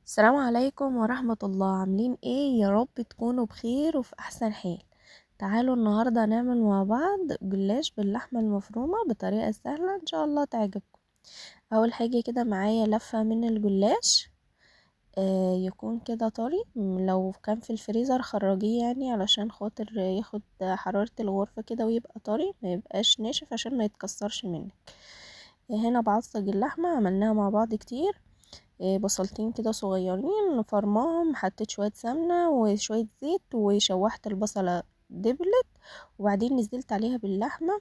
السلام عليكم ورحمة الله. عاملين ايه؟ يا رب تكونوا بخير وفي احسن حال. تعالوا النهاردة نعمل مع بعض جلاش باللحمة المفرومة بطريقة سهلة ان شاء الله تعجبكم. اول حاجة كده معايا لفة من الجلاش، يكون كده طري، لو كان في الفريزر خرجيه علشان خاطر ياخد حرارة الغرفة كده ويبقى طري، ما يبقاش ناشف عشان ما يتكسرش منك. هنا بعصج اللحمة، عملناها مع بعض كتير، بصلتين كده صغيرين فرماهم، حطيت شوية سمنة وشوية زيت وشوحت البصلة دبلت، وبعدين نزلت عليها باللحمة،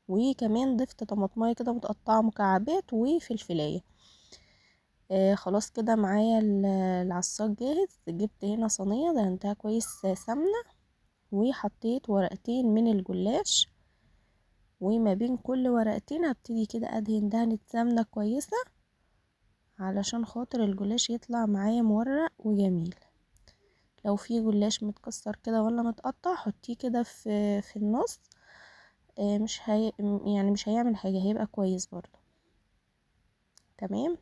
وكمان ضفت طماطمايه كده متقطعة مكعبات وفلفلاية. خلاص كده معايا العصاج جاهز. جبت هنا صينية دهنتها كويس سمنة، وحطيت ورقتين من الجلاش، وما بين كل ورقتين هبتدي كده ادهن دهنة سمنة كويسة علشان خاطر الجلاش يطلع معايا مورق وجميل. لو في جلاش متكسر كده ولا متقطع حطيه كده في النص، مش هيعمل حاجة، هيبقى كويس برضو. تمام.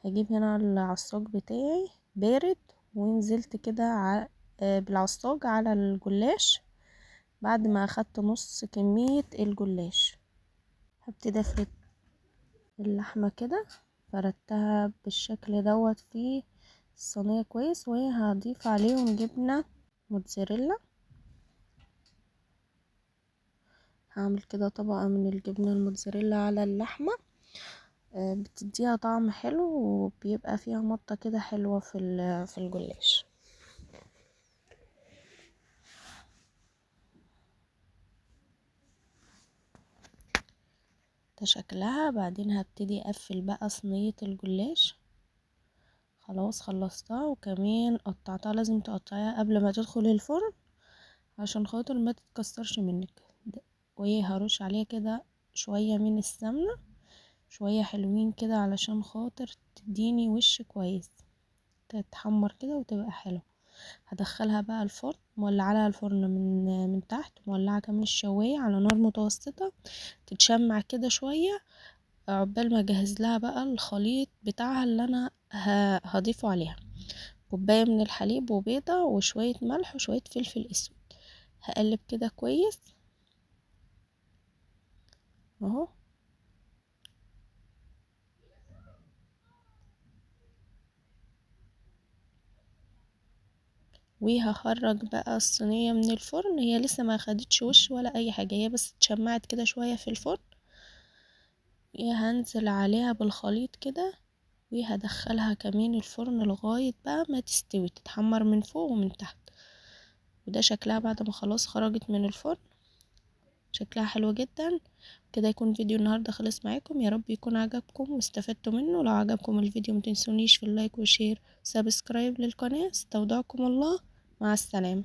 هجيب هنا العصاج بتاعي بارد، ونزلت كده بالعصاج على الجلاش بعد ما اخدت نص كمية الجلاش. هبتدي افرد اللحمة كده، فردتها بالشكل دوت في الصينية كويس، وهضيف عليهم جبنة موتزاريلا. هعمل كده طبقة من الجبنة الموتزاريلا على اللحمة، بتديها طعم حلو وبيبقى فيها مطة كده حلوة في الجلاش. ده شكلها. بعدين هبتدي اقفل بقى صينية الجلاش. خلاص خلصتها، وكمان قطعتها. لازم تقطعيها قبل ما تدخل الفرن عشان خاطر ما تتكسرش منك. وهرش عليها كده شوية من السمنة، شوية حلوين كده علشان خاطر تديني وش كويس، تتحمر كده وتبقى حلوة. هدخلها بقى الفرن، مولعه لها الفرن من تحت، مولعه كمان الشوايه على نار متوسطه، تتشمع كده شويه عقبال ما اجهز لها بقى الخليط بتاعها اللي انا هضيفه عليها. كوبايه من الحليب وبيضه وشويه ملح وشويه فلفل اسود. هقلب كده كويس اهو. وهخرج بقى الصينية من الفرن. هي لسه ما خدتش وش ولا اي حاجة، هي بس اتشمعت كده شوية في الفرن. هنزل عليها بالخليط كده، وهدخلها كمان الفرن لغاية بقى ما تستوي، تتحمر من فوق ومن تحت. وده شكلها بعد ما خلاص خرجت من الفرن، شكلها حلو جدا. كده يكون فيديو النهاردة خلص معاكم، يا رب يكون عجبكم واستفدتوا منه. لو عجبكم الفيديو متنسونيش في ال like و share و subscribe للقناة. استودعكم الله، مع السلامة.